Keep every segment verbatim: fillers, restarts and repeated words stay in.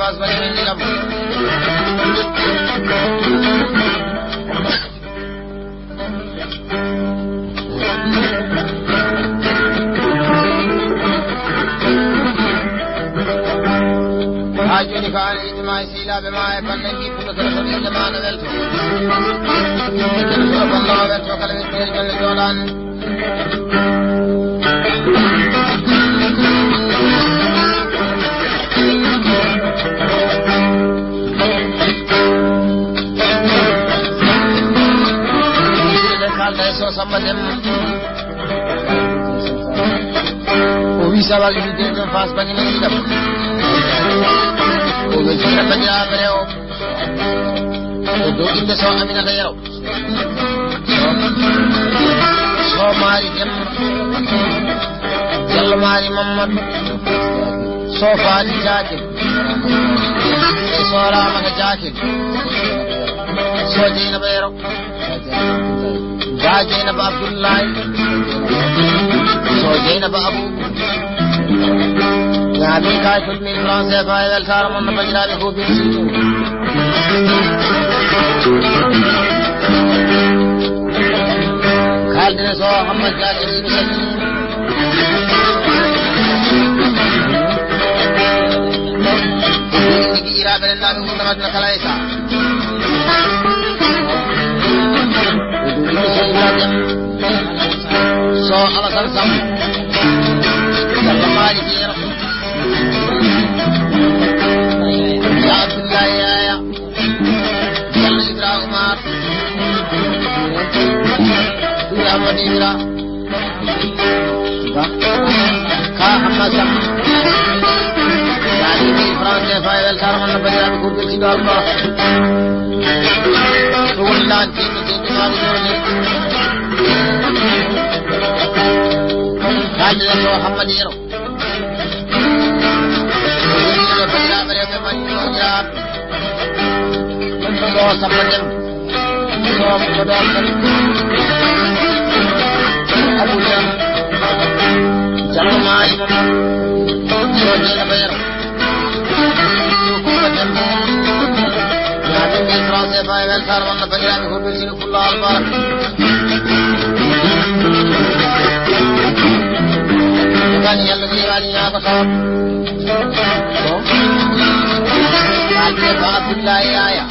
Asbani men ɗiɗam. Haa jooni ko aan e yiɗde ma e sehilaaɓe ma e banndiraaɓe ɓiɓɓe Fuuta kala, so ɓe innde ma no welto. So banndiraaɓe welto kala, ɓe ɓiɓɓe golle jooɗaani. Kalda e Soh Samba Demba. O wi sababu mi de ɗon fas bangine ɗiɗam. O weltina banndiraaɓe rewo. E dow innde Soh Aminata Yero. Soh Maari Demba. Jallo Maari Mamadou. Soh Faati Jaake. E Soh Ramata Jaake. Soh Jeynaba Yero. Ba Jeynaba Abdullahi. Soh Jeynaba Abu. Ñaami kay tut mille francs C F A e weltaare mon no banndiraaɓe fof ɓe siito. Kaalden e Soh Hammat Jaake, mi salmini. Ɓe giƴiraaɓe rennaaɓe Fuuta Madina kala e Saah. Soh Alasan Samb. Samba Maari Jeero. Ya Abdullahi Yaya. Jallo Ibra Umar. Ɗum Amadou Ibra. Ka Hamma Sam. Yaani mille francs C F A e weltaare mon no banndiraaɓe ko beltiiɗo Alba. Ɗum woni lan tiiɗo tiiɗo maaɗo jooɗi. Haalde ɗo Hammadi Yero. Ko woni ɗo banndiraaɓe rewɓe mbaɗi ɗo jaaɓe. Ɗum ɗo Samba Dem. Ɗo ko ɗo kadi. Abou Dem. Jallo Maari Momar. Ɗo Jeynaba Yero. Ɗo Kumba Dem. Yaa ɗum mille francs C F A e weltaare mon no banndiraaɓe fof beltiiɗo. Allahu Akbar. Kadi Yalla ɓe waɗi ñaagoto. Ko Abdullahi Yaya.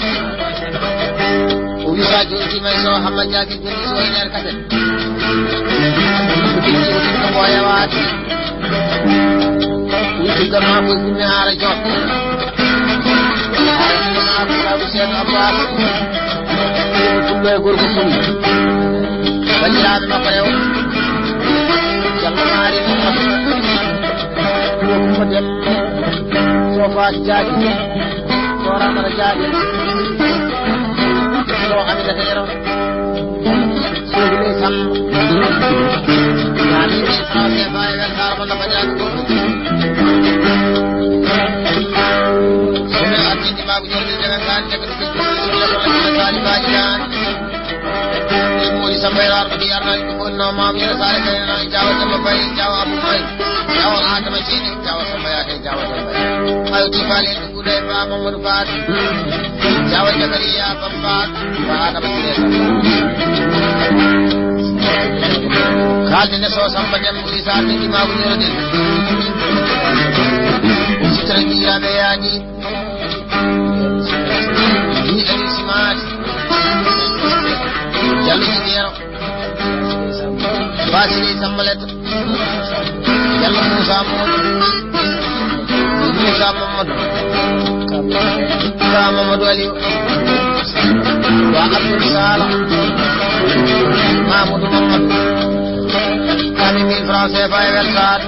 O wi sa jowti may so Hamma Jaaki joni so e nder kaset. Ko yawaade. Wujji gannaaɓe ɓe ɓe haara joot. Haara gannaaɓe ɓe Seeɗo Abbaas. Fulɓe e gorko fulɓe. Banndiraaɓe makko rewo. Jallo Maari Mamadu. Ɗo Kumba Demba. Sofaati Jaaki. Soramara Jaaki. Ɗo Aminata Yero. Sohli Samba. Yaani mille francs C F A e weltaare mon no banndiraaɓe fof. So mi artii ndimaagu jolde jagan kaan jagan ɗum ɗum ɗum ɗum ɗum ɗum ɗum ɗum ɗum. Ɗum woni Samba e Laar ko ɗi arnaani ɗum woni no maam Yero Saare kay no e Jaawa Demba Bay, Jaawa Abou May, Jaawa Adama Jeeni, Jaawa Samba Yaake, Jaawa Demba. Ayo ti faale. Ɓuuray Ba Mamadou Ba. Jawa Jakariya Bamba. Ba Adama Sire Samba. Kaalde ne so Samba Dem Isa Bindi Magu Ñoro Den. Sitra Gira Be Yaji. Ni Aliou Simati. Jallo Jibiyero. Basili Samba Leto. Jallo Moussa Mamadou. Moussa Mamadou. Moussa Mamadou Aliou. Wa Abdoul Sala. Mamadou Mamadou. Kami mille francs C F A e weltaare.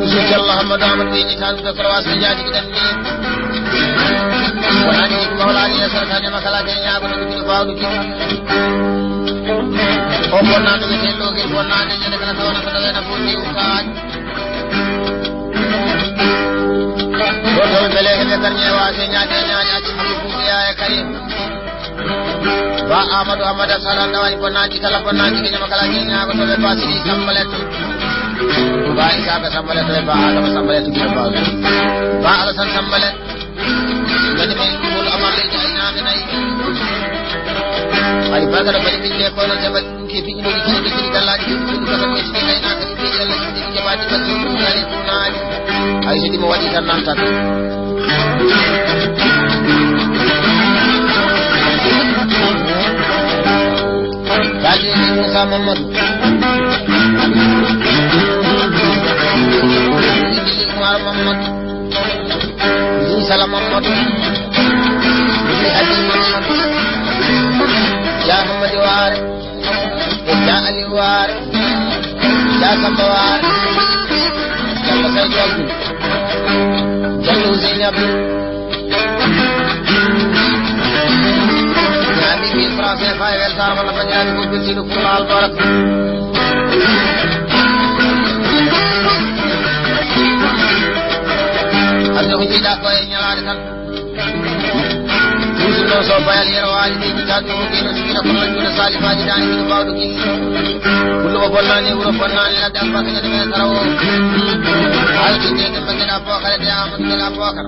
Toujours Jallo Hammadou Amadou Beydi Tall. Docteur Wassou Diagne giɗen ni. Wonani ko mawlani e sarkani makala ke ñaago no ɓiɗɗo bawɗo ki. O bonnano ɓe tello ke bonnande ñande kala tawana ko dawena fo ni ukaaj. Ɗo ɗo bele heɓe garñe wase ñaaɗe ñaaɗe acci hamɓe buuɓe ya e karim. Ba Amadou Amadou Sala dawani bonnanji kala bonnanji ke ñama kala ke ñaago to ɓe basiri sambalet. Ba Isaka Sambale to e Ba Adama Sambale to gila Ba. Ba Alasan Sambale. Ngadi mai kul amal le jai na ga nai. Ai ba ga da bari min le ko na jabal ke fi ni ki ni ki kala ni ki ka san me shi kai na ka fi ya la ki ke ba ni ba ni. Ai shi di mo wadi kan nan ta. Kaji Musa Muhammad. Umar Muhammad. Musa Muhammad. Ali Muhammad. Ya Muhammad Ware. Jallo Aliou Waare, Dia Samba Waare, Jallo Saydu Abdou, Jallo Ousseyni Abdou. Ñaami mille francs C F A e weltaare walla banndiraaɓe ko beltiiɗo pour laal baraka. Aduna ko njiiɗaa ko e ñalaande tan. Musidɗo so bayal yero waali de jitaɗo ko keno sukira ko man jula salifaji dani ko bawdo ki. Kullo ko bonnani wuro bonnani ladde albarka de men sarawo. Alti de de men da bokare de amadu de la bokar.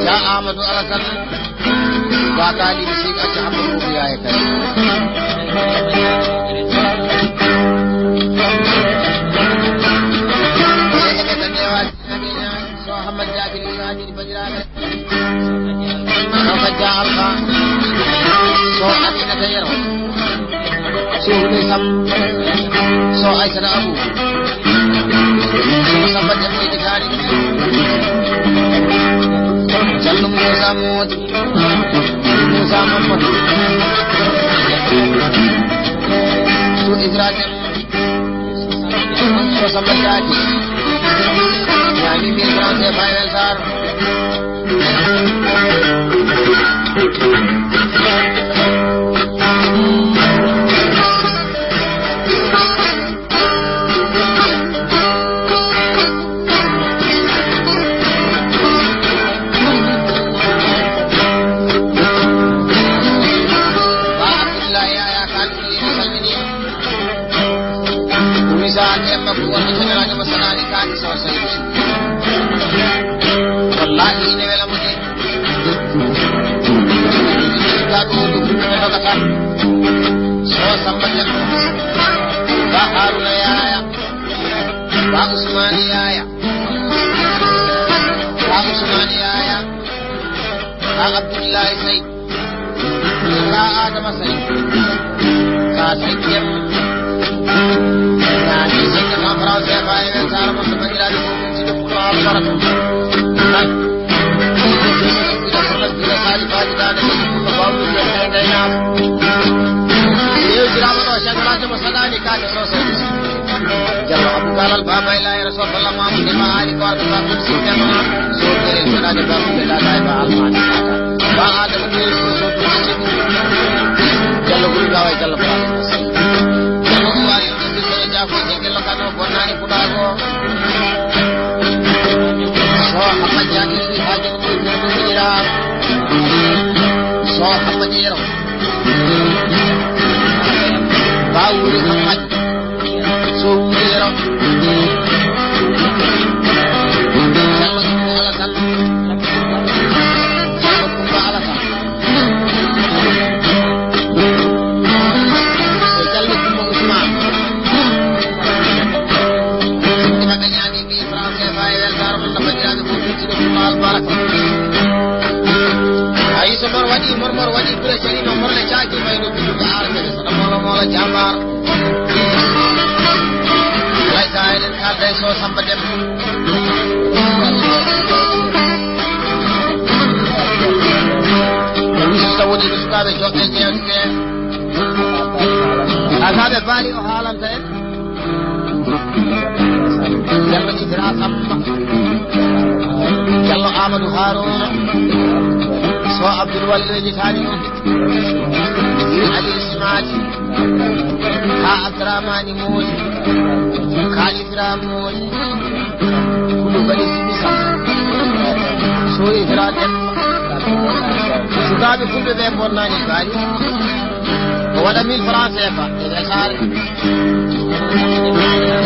Ja amadu alasan. Wa kali bi siga ta amadu ya kay. So Hamad Jabir Ibrahim Bajrane. So Bajja Alfa. So Aminata Yero. So Huley Sam. So Aysata Abu. So Samba Demba Jitaari. Jallo Musa Modi. Musa Mamadu. So Ibrahim. Ko Samba Jaadi. Jaadi mille francs C F A e Sar. Ba Abdullahi Yaya Kan. Ɗum misal en makko wonde feñoraajo mo salaani kaake so seydi. Wallahi ine wela mo de. Ka ɗum ɗum ɗum ɓe nokata. So Samba Jam. Ba Haruna Yaya. Ba Usmani Yaya. Ba Usmani Yaya. Ba Abdullahi Sey. Ka Adama Sey. Ka Sey Jem. Ka ni Sey Jem Afra Sey Faye Sara Masa Bagila de Sidi Kula Afra. Ida Kula Sidi Kula Sali Fadi Dane Sidi Kula Babu Sey Sey Dayna. Yo Sirama do Shakra Jama Sadani Ka Ni So Sey. Jallo Abu Galal Baba Ila Rasul Sallallahu Alaihi Wasallam. Ni ma Ali Ko Arta Babu Sey Dayna. So Sey Sadani Babu Sey Dayna Ba Almani. Ba Adama Sey So Sey. Jallo Guru Gawa Jallo Ba. Jallo Umari Sey Sey Jafo Sey Jallo Kano Bonani Kudago. So Hamad Jaki Haji Kudu Kudu Ira. So Hamad Jero. Ba Wuri Hamad. So Wuri Yero. Jallo Kumba Alasan. Jallo Kumba Alasan. E Jallo Kumba Usman. Ina ɓe ñaami mille francs C F A e weltaare mon no banndiraaɓe fof, weltiiɗo fof, albaraka. A yii so mor waɗi, mor mor waɗi, gure cari no morle caaki, may no ɓiɗɗo ko aarde, so ɗo moolo moolo jambaar. Alay sa eɗen kalda e so Samba Demba. O wisi taw woni sukaaɓe joɗɓe jeewte. Haa ɓe mbaali o haalanta en. Jallo Idra Samba. Jallo Amadou Haruna. So Abdoul Wali Leydi Tani on. Yuri Ali Ismaji. Ka Abdourahmani Modi. Ka Isra Modi. Kulu bali sini Samba. So Idra Demba. Sukaaɓe fulɓe ɓe bonnani mbaali. Ko waɗa mille francs C F A. E ɓe saare.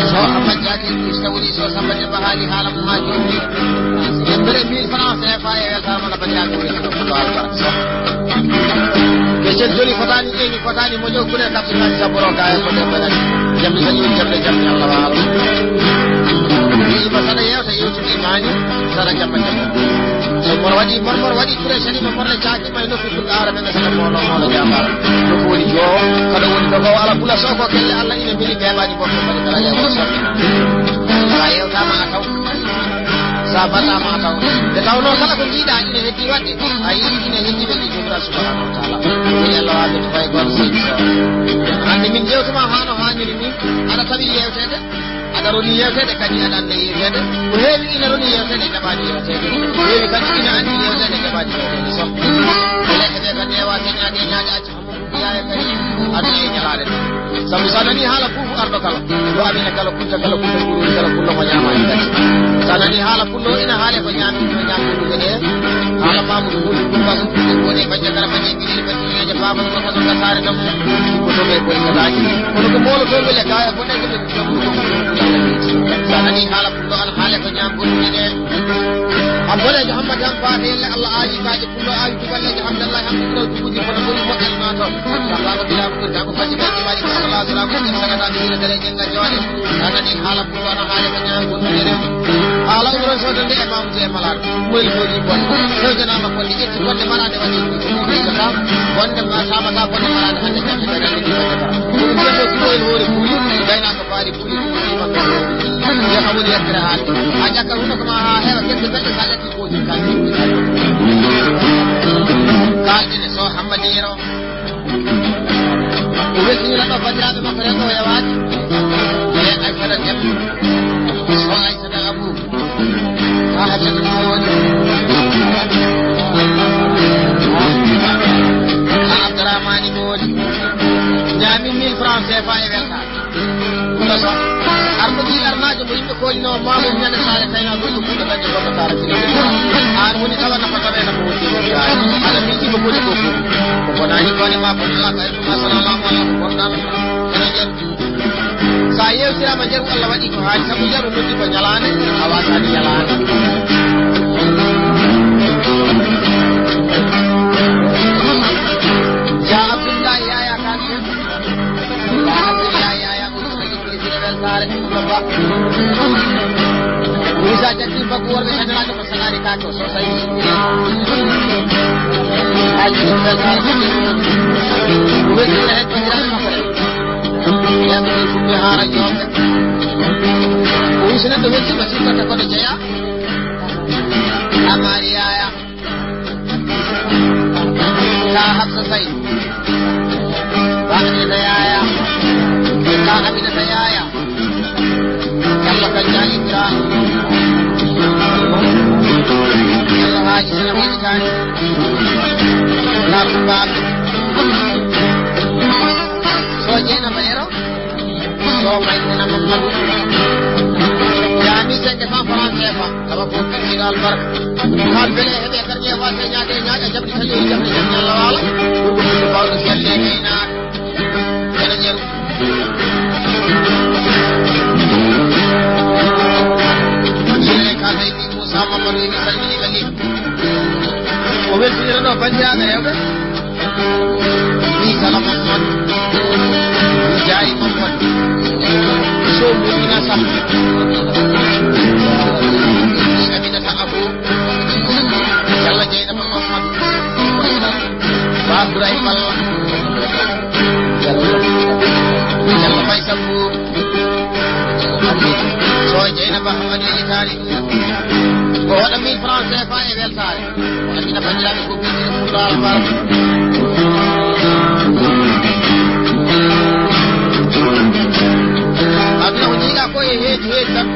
So a majja So woni so Samba Demba haali haala mum haa jooni. Yettere mille francs C F A e weltaama no banndiraaɓe woni ko ɗo foto albarka. Keccel joli fotaani ƴeeŋi fotaani moƴo kure kapsinaji saboro kaya ko ɗo ɓe nani. Jamɗe tan yoni jamɗe jamɗe Allah waalo. Wiima saɗa yewta yewtude maani saɗa jamma jamma. So mor waɗi mor mor waɗi kure sani mo morle caaki. May nokku ɗum aara ɓe gasata mawɗo mawɗo jaambaara. Nokku woni joowo, kadi woni dogowo ala bula soko kelle Allah ina mbeli ɓe ɓaɗi goɗɗo kadi kala yawa sokka. Sa yewtama a taw, sa batama a taw. Nde tawno kala ko jiiɗa ina heddi waɗde, a yii ina heddi ɓe ɗi jomira subhanahu wa taala. Woni Allah waɓe to fay goto seydi so. Hande min jewtuma hano haniri ni, aɗa tawi yewtede. Aɗa roni yewteede kadi aɗa annda yewteede. Ko heewi ina roni yewteede jaɓaani yewteede. Ko heewi kadi ina anndi yewteede jaɓaani yewteede. So. Ɓe leɗɗe ɓe kadi ewa señaade e ñaaƴe acca hammudu yaaya kadi aduna e ñalaade ɗo. Sabu so a nanii haala fuufu arɗo kala, ɗo Amina kala, Kunta kala, Kunta Ɓuruuri kala, Pullo mo ñaamaani kadi. So a nanii haala Pullo ina haale ko ñaami, ko ñaami ɗum kadi. Haala Mamudu Wuli, Kumba Sukku, woni bajja kala bajje. Ɓe tigi ɓe tigi ɓe faama ko ko ka saare kam. Ko to ɓe ko ko daaji. Kono ko molo to wele kaya ko ne ko. Sa nani hala ko an hale ko nyam ko ne. Am bole Muhammad am faade le Allah aji kaji kullo aji ko balle Abdallah am ko ko ko ko ko ko ma to. Ka ba ko bila ko ka ko faji ba ko Allah salamu alaikum. Sa nani hala Kono haala ko ñaagol meɗen. Haala umra sodande e Mamoudou e Malade. Moyli ko ɗi bonde. Fewjanama bonde, ƴetti bonde maraade waɗi ko ɗum ɓeydata. Bonde ma tamata bonde maraade hande jande ɓe rende ɗi bonde kara. Ɗum jeeto suwoyel hoore buuli, gaynako baali buuli, ɗum woni makko. Jeeha woni yettere haali. A ƴakka huno ko ma ha heewa gerte belɗe sa ƴakki ko ɗum kan. Kalɗene so Hammadi Yero. O weltinira ɗo banndiraaɓe makko rewɓe o yawaade. E Aysata Dem. So Aysata Abu. Haa Hajjata Moodi. Haa Abdurahmani Moodi. Ñaami mille francs C F A e weltaare. Ɗum ɗo so arɗo ɓii arnaajo mo yimɓe koolino maamum ñande saare kayna ɗum ko Fuuta dañde goɗɗo taara jini. Aan woni tawa nafa tawe nafa woni ɗum gaay. Ala miiji ko boni ko fof. Ko bonaani koone ma bonnaaka e ɗum asalaamaaku ala ko bonnaaka. Ene nder. So a yeewtiraama njaru Allah waɗi ko haani sabu njaru noddi ko ñalaande a waasaani ñalaande. Ya Abdullahi Yaya Kan. Isa jatti bagu worɓe saniraajo ko sanari kato so sayi. Aji ɗum weltare. Weltare hen ko jiraani makko rek. Yamɓe ɗum fuɗɗi haara jooɓe. O wisi neɗɗo weltima sikkata kono jeya. Amari yaya. Ka Hafsa Say. Ba Aminata Yaya. Ka Aminata Yaya. Yalla ka jaalibira. Yalla haaji sana woni kani. Na kubaɓe. So jeena ma ero. So maynina Mamadou. Yaami cinq cents francs C F A. Tawa ko ɓiɗɗo albarka. Kal bele heɓe karje wasa ñaade ñaade jamɗi taƴoyi jamɗi jamɗi Allah wala. Ko ko ko bawɗo selle ni na. Ene jeru. Jere ka tawi Moussa Mamadou ina salmini ɓe ni. O weltinira ɗo banndiraaɓe rewɓe. Ni kala Mamadou. Ni Jaayi Mamadou. Sow mo ina sam. Ni Aminata Abou. Yalla Jeynaba Mamadou. Ba Ibrahima Balla. Yalla Maysa Mbour. So Jeynaba Hamadi Italie. Ko waɗa mille francs C F A e weltaare. Ko aduna banndiraaɓe ko ɓe ɗum ɗo albarka. Aduna ko jiiɗa ko e heedi heedi tan.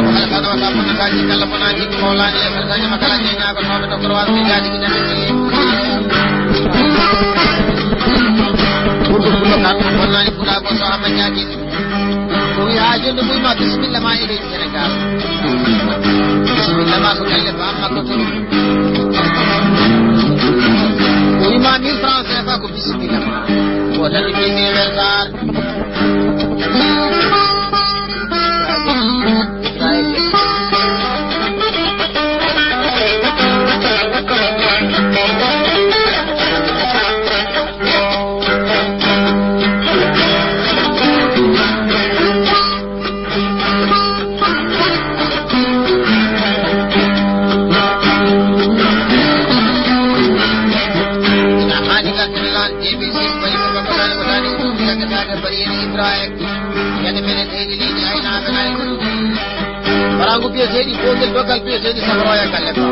Kala kana wata bonnataji kala bonani ko mawlani e kala tanya makala nyanya ko tawbe doktor wa ko jadi ki jadi ki. Burdo burdo kan bonani kuda ko so amma jadi. Ko ya jondo bu ma bismillah ma ide Senegal. Bismillah ma ko kala ba amma ko to. Ko imam mille francs C F A ko bismillah ma. Ko tan ni ni weltar. Leydi, leydi aynaaɓe nayi. Barangu biyeteeɗi, goongel doggal biyeteeɗi safroya galle ba.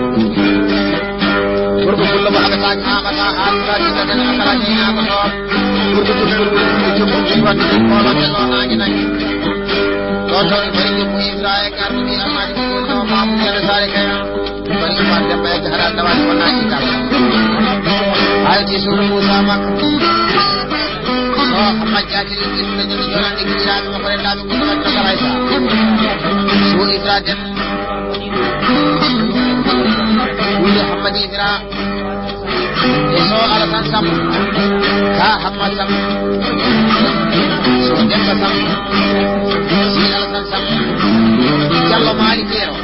Gorko pullo mo haɓataaki, haɓata, haɓata, haɓata, haɓata, haɓata. Gorko pullo mo haɓataaki, haɓata, haɓata, haɓata. Ɗo tawi bari jokku Ibra e garɗo ɓi Alhaji Moussa Mamoudou Kébé Saare Kayra. Bari Oumar Demba e Jahra Dawal ko naati dal. Alti suudu Moussa Makka. So majjati ɗum ɓe joni jonande giɗiraaɓe makko rennaaɓe ko ɗum waɗi kala e sa. So Ibra Dem. Wuli Hammadi Ibra. E so Alassane Samb, ka Hammat Samb, so Demba Samb, si Alassane Samb, Diallo Mali Kero,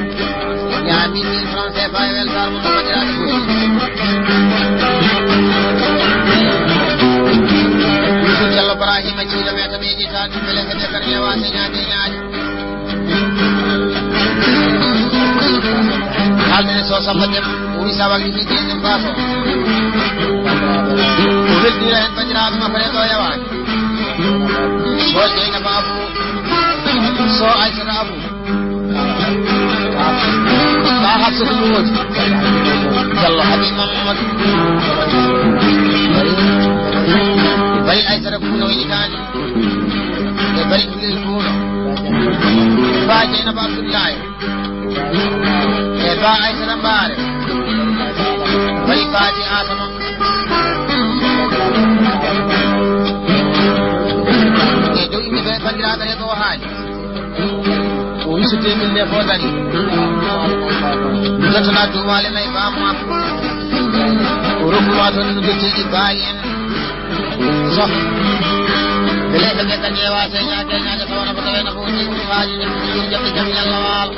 ñaami mille francs C F A e weltaare mo ɗum waɗiraade fof. Yusuf Diallo Ibrahima Ciiɗo, ɓe to ɓe ƴettaani ɗum, ɓe lefete kadi rewaade ñaade ñaade. Haalde so Samba Dem, o wi sa walliti deuxième passe o. O weltinira heen banndiraaɓe makko ɓe ɗo yawaani. So Dieynaba Abou, so Aissata Abou. Ba Hafsatu Moodi. Diallo Habib Mamadou. Bari Aissata Abou no welitaani. E bari Dulel Kuuno. Ba Dieynaba Abdoulaye. E ba Aissata Mbaare. Bari Fati Asama. E dow yimɓe ɓe banndiraaɓe rewɓe o haali. O wi so deux mille neuf o dari. Jottana duumaale nayi baamu makko. O rokkuma toon no jottiiɗi baali en. So. Bele ko ɓe kadi e waasa e ñaage e ñaage tawana ko tawena ko woni ko faaji ne ko jom jaɓɓe jam yalla waalo.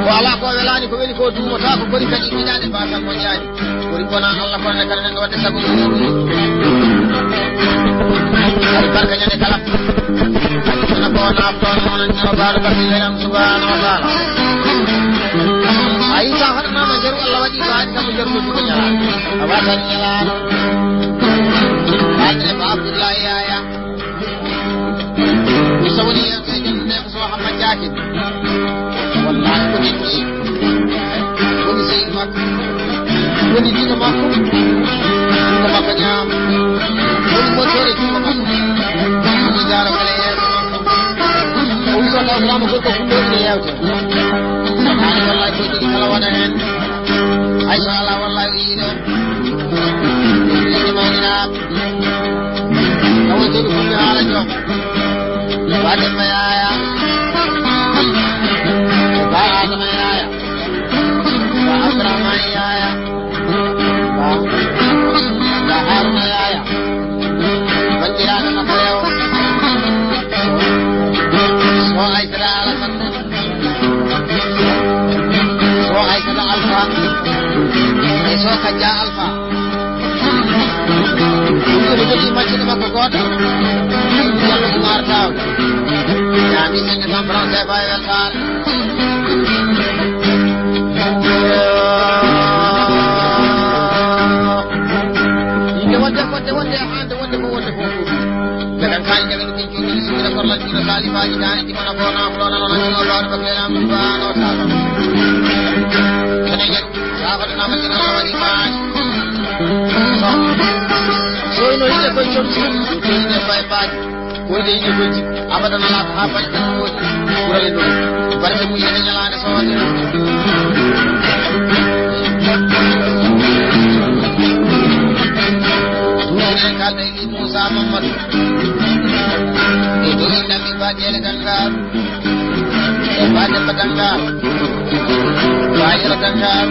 Ko alaa ko welaani, ko weli ko duumotaako, kori kadi giɗaade baasal moƴƴaani. Kori bona Allah, kono ne kala nen waɗde sago mum. Ari barka ñande kala. Kono ko naaftoon onon ñoo baaɗo barki lelam subhanahu wa taala. A yi sa haɗanaama jaru Allah waɗi baaɗi kam jaru no duko ñala. A wasan ñala. Baɗe ba Abdullahi Yaya. Mi sawni e ɓe jannde ko so Hamma Jaakin. Wallahi ko min ni. Woni seydi makko. Woni diɗo makko. Diɗo makko ñaam. Woni moƴƴere juuɗe makko. Woni jaaro kala yeeso makko. O wi ko taw drama gorko fullo ine yewte. Ani wallahi ko jogi kala waɗa heen. Hay so alaa wallahi o yii ɗo. Ine mawnina. Tawa joni ko mi haala joom. Ba Demba Yaya. Ba Adama Yaya. Ba Abdourahmane Yaya. Ba, ba Haruna Yaya. Banndiraaɓe makko rewo. So Aysata Alasan. So Aysata Alfa. E so Kajja Alfa. Ɗum ko jogii maccuɗo makko gooto. Diallo Oumar Taw. Ñaami cinq cent francs C F A e weltaare. Yimɓe wonde, wonde, wonde, hande wonde ko wonde fof. Dagan kaali dagan ɗum ɓe juuɗe, suuɗa korlal juuɗa saalifaaji daane. Kono ko naafɗo nano nan ɗo baaɗo ko feeram ɗum baano sala. Kene yen, saafata nama jina ko waɗi maaji. So, so ino yiɗe koye comci, so ino yiɗe koye baaji. Ko yiɗe yiɗe koye jikku, abadan alaa ko haa baɗi tan ko woodi. Ɓurale ɗum, barke mum yene ñalaande so waɗi. Ɗum enen kalda e Moussa Mamadou. E dogi dammi ba Jeele Danngar. E ba Demba Danngar. Ba Yero Danngar.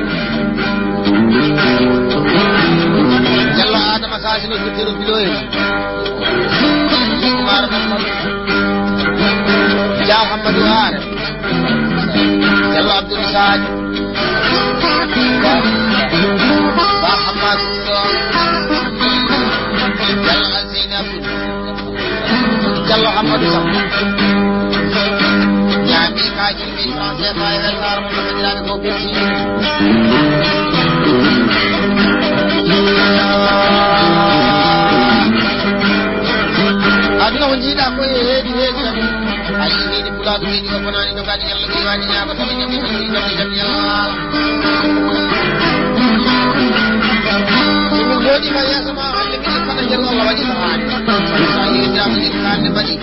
Jallo Adama Sasino Juttiro Biloye. Umar Mamadou. Dia Hamadou Are. Jallo Abdoul Sadio. Ba Hamadou. Jallo Alzina. Jallo Amadou Sow. Ñaami kaaji mille francs C F A e weltaare mo no banndiraaɓe ko ɓetti. Aduna woni Jiiɗa ko e heedi heedi tan. Ay heedi pulaaɗo heedi o konaani no gaadi Yalla ɓe waɗi ñaago tan e jam e jam e jam Yalla. So min jooɗiima yeeso ma hannde miɗen fada jam Allah waɗi ko haani. Sa yeedaama en hannde mbaɗi.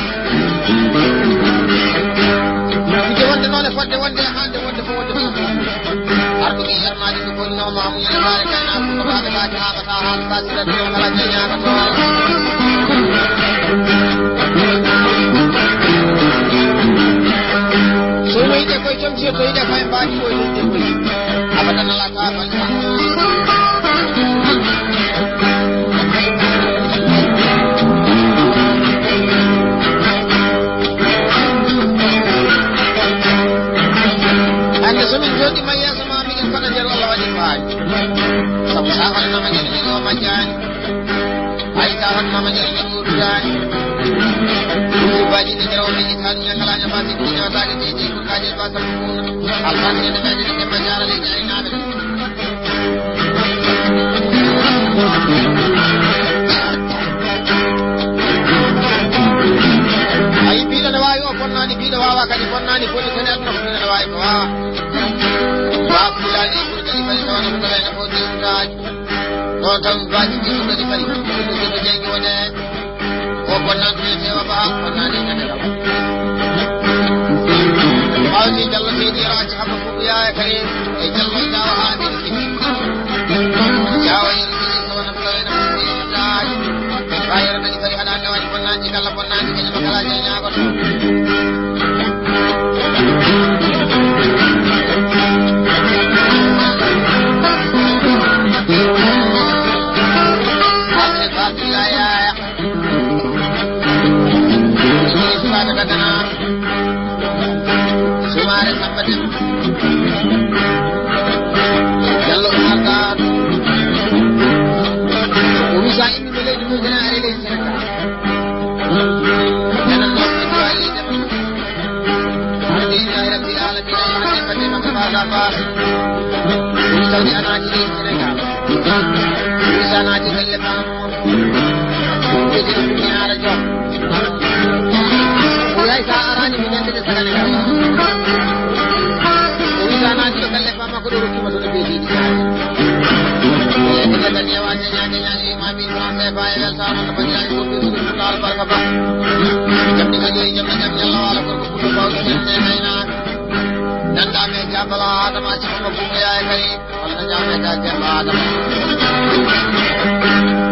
Kuje wonde noon e fodde wonde e hannde wonde fof wonde fof. Arɗo ɓe yermaade ko gonno ma mum yeebaare kayna ko baɓe taake haɓata haɓata sira de kala jeñaaka to. So wayde koye jom je to yiɗe koye mbaɗi o yiɗde koye abadan ala ka balta. Hannde so min jooɗi ma yeeso ma miɗen kono nder Allah waɗi ko haani. Sabu sa hannama ñande ɗo majjaani. Hay sa hannama ñande ɗo ɗuɗaani. Ɗum baaji ɗi nder o miɗi tan ñakalaña ma si ɗum ñawataake ɗi ɗi ko kaaje ba sabu kuna. Alfaani ñande ɓe ɗi ɗi majjara leydi aynaaɓe. Ayi, biɗo ne waawi o bonnaani, biɗo waawa kadi bonnaani, boni kadi aduna ko biɗo ne waawi ko waawa. Waaw, bilaali, ɓuri kadi fay noon, ko kala ene fof dewtaji. Ɗon tan baaji ɗi ɗum kadi fay, ɗum ko janngi wone. O bonnan biyete o ba bonnan e kene kam. Ɓawti Jallo seydi yero acci hamma fof yaaya kadi e Jallo jawa ha min kini. Jawa en kini so wona ko en kini daaj. Bayere kadi kadi hada ne wadi bonnaji kala bonnaji kadi ko kala janya ko. Ate fatu yaaya. Sumaare Samba Dem. Jallo Umar Sarr. O wisa immi mo leydi mum, gana ari leydi Senegal. Nana ɗo ko Duwali Dem. Alhamdulillahi Rabbil Alamina, e hande fadde makko Baba Ba. Ɗum tawde a naati leydi Senegal. Ɗum sa naati galle Baba Mo. Ɗum tawde ɗum mi haala joom. O yahi sa arani mi nande de sagale ngal. O wi sa naati ɗo galle Baba Makko ɗo rokkima to ɗo beetiji saare. E ɗum kadi e wande ñande ñande imami français ba e weltaano no bandiraɓe fof ɓe suudu fuɗɗo albarka ba. Jamɗi kadi e jamɗi jam ñalla wala gorko fuɗɗo bawɗo jam e aynaaka. Nanndaa men Jaabala Adama Acca Umma Bumbeya e Karim. Walla Jaabala Adama.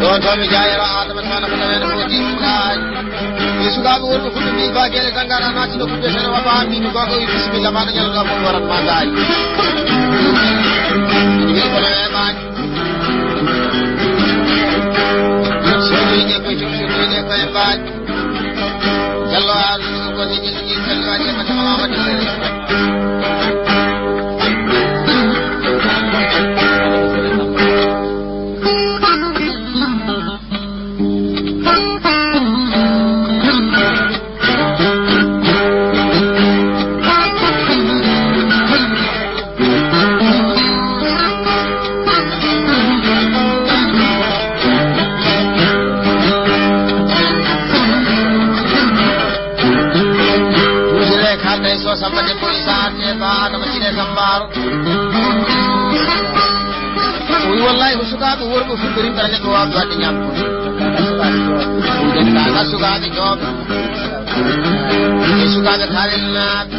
Ɗo to mi jaayira Adama Sala ko tawede ko ɗi ɗaaj. Mi sukaaɓe wonɓe fuɗɗo mbi ba gele tangara naati no kuɓɓe tan waba mbi mi gogo wi bisimilla maɗa ñalga ko warat ma daari. Mbi ko rewe maaki. Sodoyde ko jom sodoyde ko e mbaaj. Jallo Aadu ko ni ni ni Jallo Aadu ko tama ma ni. Wujire kande so samba de ko isa ate ba adama sine sambaro. O wi wallahi ko sukaaɓe worɓe fuɗɗorinta neɗɗo waawde waɗde ñaamdu. Ɗum den ka sukaaɓe jooɓe. E sukaaɓe kawel naaɓe.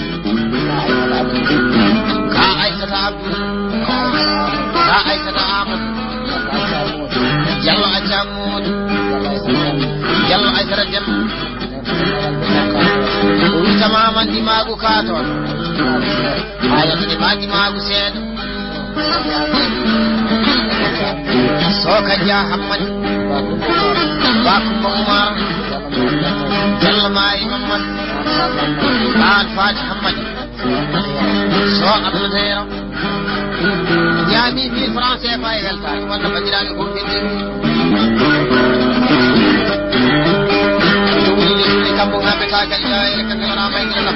Ka Aysata Abdu. Ka Aysata Amadou. Jallo Acca Amadou. Jallo Aysata Dem. O wi tamaman ndimaagu ka toon. Haala tigi ma ndimaagu seeɗa. Soka Dia Hammadi. Bakumba Umar. Jallo Maayi Mammadi. Aan Faati Hammadi. So Abdou Teyro. Ñaami mille francs C F A e weltaare. Wonno banndiraaɓe fof ɓe ɗiɗi. Ɗum woni kambo ngaɓe ka gañɗa e kamɓe wona may nana.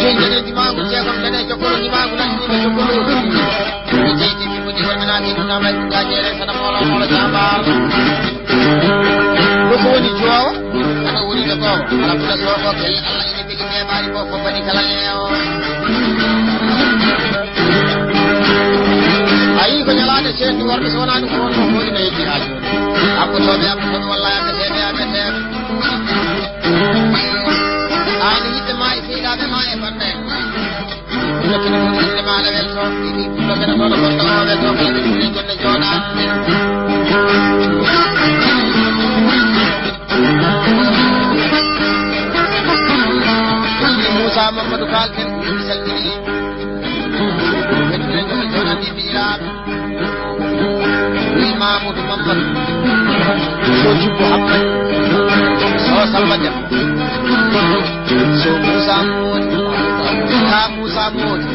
Joni dañe dimaagu ceekon dañe jokkolo dimaagu lanndima jokkolo. Mi jeyti mi woni horminaaki. Namay gajere sana mola mola jamba. Ko ko woni jowo? Ana woni ne ko? Ala bula so ko kel Allah ina bigi ne mari ko ko bani kala lewo. Ayi ko nyalade ceetu warde so wona ɗum ko ko woni ne yidi hajo. Abbo to be abbo to wallahi abbe sebe abbe sebe. Ani yitte mai sida be mai bande. Ina kene ko ina ma ala wel to. Ina kene ko ko ko wel to. Ina jonne jona. Moussa Mamadou Kal ken salmini. Ina jonne jona ni mira. Wi Mamoudou Mamadou. So Jibbo Hammat. So Samba Dem. So Moussa Modi. Ka Moussa Modi.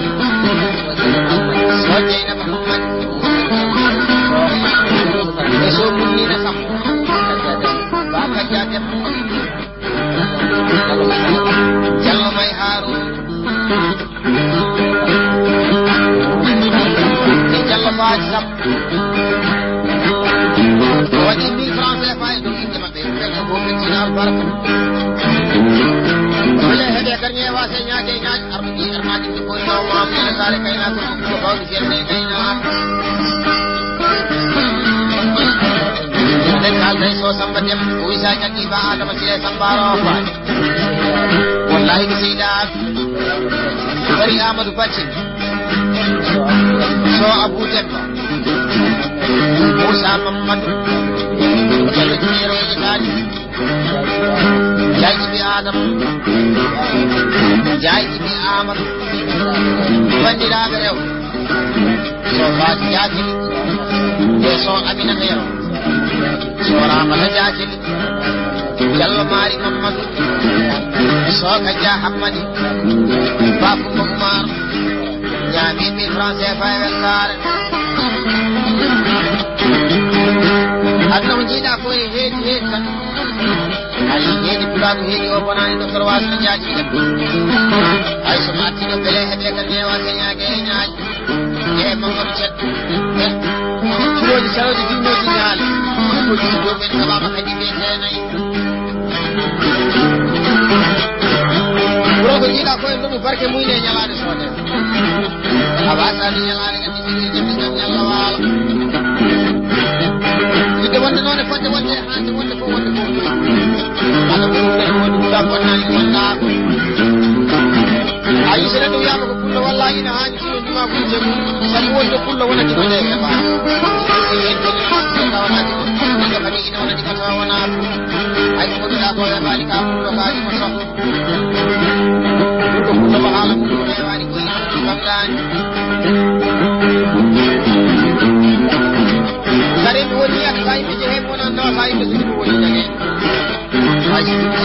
So Dieynaba Hammat. E so Munnina Samba. Ba Kadia Dem. Jallo May Haroun. E Jallo Faji Samba. O waɗi mille francs C F A e dow innde maɓɓe. Ɓe ko ɓe tina albarka. Wala heɓe garñe wase ñaage ñaaj. Arɗo ɓi armaji ko ko no mo am ene sare kayna ko ko ko ko jerde kayna. Den kal day so Samba Dem, o wisa jaggi ba Adama Sile Samba ro fa. Wallahi mi seyda. Bari Amadou Bacci. So Abou Demba. Moussa Mamadou. Jallo Jumero e Itali. Jaaji ɓe Adama. Jaaji ɓe Amadou. Banndiraaɓe rewɓe. So Faati Jaatili. E so Aminata Yero. So Ramata Jaatili. Jallo Maari Mamadou. So Kaja Hammadi. Babu Umar. Ñaami mille francs C F A e weltaare. Aduna ko njiiɗa ko e heedi heedi tan. Ay heedi pulaagu heedi o bonaani docteur Wasi Jaaji. Ay so matti ɗo bele heɓe ka newa ka ñaage e ñaaji. E Mamadou Ceddo. Curoji saroji diwnoji ñaali. Ko ɗum ɗo ɓen sababa kadi ɓe tenayi. Wuro ko jiiɗa ko en ɗum barke muyne e ñalaade soode. A wasani ñalaade kadi sigi jibbi jam ñalla waala. Yidde wonde noon e fodde wonde e haande wonde fof wonde fof. Alla ko ɗum ɗen woni ɗum ɗam wonnani wonnaako. A yii so neɗɗo wiyaama ko pullo walla ina haani. Sabu wonde pullo wona ɗiɗo ɗe heɓa. Ko yedde ɗiɗo wona ɗiɗo. Ɗiɗo kadi ina wona ɗiɗo tawa wona pullo. Ay ko ɗiɗa ko heɓani ka pullo ka ɗiɗo so. Ɗiɗo pullo ko haala pullo ko heɓani ko yimɓe ɗi ɓamɗani. Kadi mi woni yak sa yimɓe je heɓ wona ndawa sa yimɓe so ɗiɗo woni jage. Ay so ɗiɗo